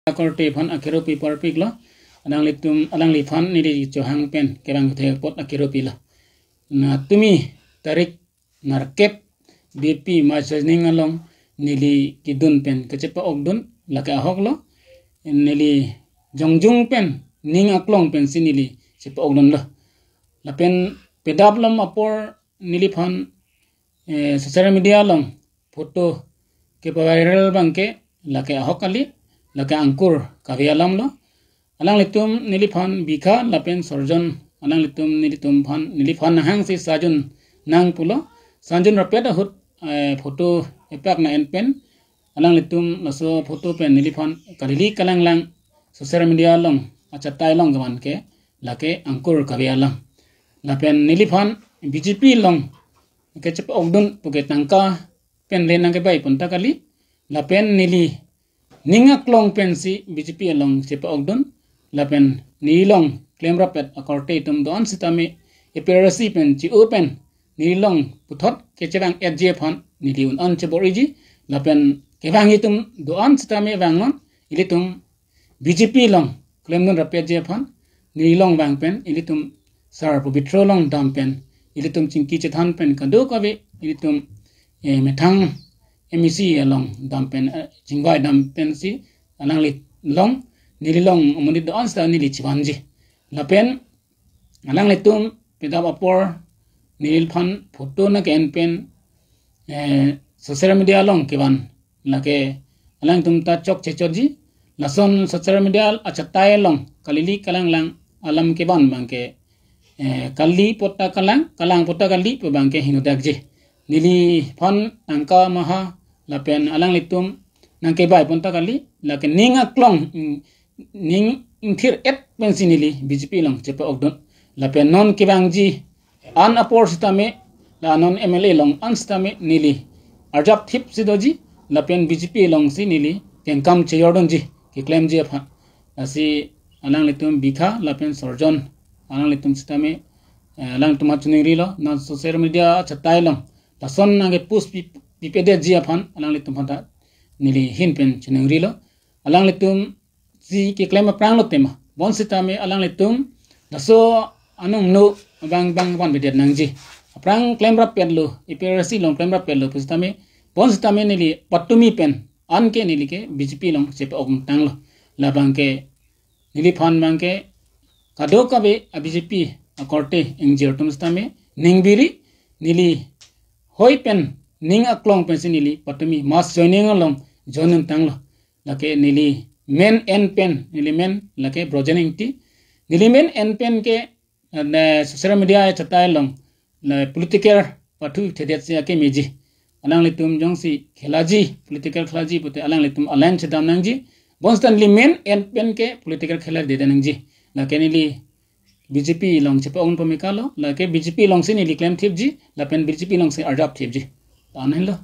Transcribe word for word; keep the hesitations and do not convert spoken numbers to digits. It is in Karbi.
akorte aphan akero pi parpiklo. Alanglitum, alangliphan neli chohang pen kevang thek apot akero pilo. Na tumi tarik nerkep Bipi March sejoining along neli kedun pen kachepa-okdun lake ahoklo. Neli jongjung pen ning aklong pensi neli chepa-okdunlo. Lapen pedap lom apor neliphan, eh, social media along photo kepa-viral abangke lake ahok kali, lake Ankur Kave alamlo. Alanglitum neliphan Bikha lapen Sorjon, alanglitum nelitum phan, neliphan nahang si Sajun nang pulo. Sajun rapet ahut, eh, photo epak na en pen, alanglitum laso photo pen neliphan kalili kalanglang social media along achatai along kevan ke lake Ankur Kave alam. Lapen neliphan B J P along kechepa-okdun puke tangka pen le nangkebai pon ta kali. Lapen neli ning aklong pensi B J P along chepa-okdun. Lapen nelilong klemrappet akorte atum do-an sitame A P H L C pen chi-o pen nelilong puthot kechevang-etji aphan neli un-an chebor-iji. Lapen kevang atum do-an sitame vangnon, ilitum B J P along klemdun rappetji aphan nelilong vang pen ilitum sar Pobitro along dam pen ilitum chingki chethan pen kadokave ilitum, eh, methang M A C along dam pen, eh, chingvai dam pensi alanglilong, nelilong amonit do-an sita neli chevanji. Lapen alanglitum pedap apor neliphan photo nang ke-en pen, eh, social media along kevan lake alangtum ta chokche chotji. Lason social media achatai along kalili kalanglang alam kevan abangke, eh, kali pota kalang, kalang pota kali pu abangke hinodakji. Neliphan tangka maha lapen alanglitum nangkebai pon ta kali, lake ning aklong, mm, ning ingthir-et pensi neli B J P along chepa-okdun. Lapen non kevangji an apor sitame, la non M L A along an sitame neli arjap thip si doji, lapen B J P alongsi neli kengkam chejordunji, keklemji aphan. Lasi alanglitum Bikha lapen Sorjon, alanglitum sitame, eh, alangtum ha choningrilo, non social media achatai along lason nangke post pi, pipedetji aphan alanglitum aphan ta neli ahin pen choningrilo. Alanglitum si keklem aphrang lo tema. Bonsitame alanglitum laso anung nu bang bang vanvedet nangji. Aphrang klemrappetlo, A P H L C along klemrappetlo pusitame, bonsitame neli patumi pen anke neli ke B J P along chepa-ok tanglo. Labangke neliphan abangke kadokave a B J P akorte ingjir atum sitame ning biri, neli hoi pen ning aklong pensi neli patumi mass joining along join un tanglo. Lake neli men en pen, neli men lake Brojen Engti. Neli men en pen ke, eh, social media achatai along, la political pathu thedet si akemeji. Alanglitum jongsi khelaji, political khelaji pute alanglitum alliance chedam nangji. Bonsita neli men en pen ke political khela dede nangji. Lake neli B J P along chepa-ok pamikalo, lake B J P alongsi neli klem thipji, lapen B J P alongsi arjap thipji. Tan henlo.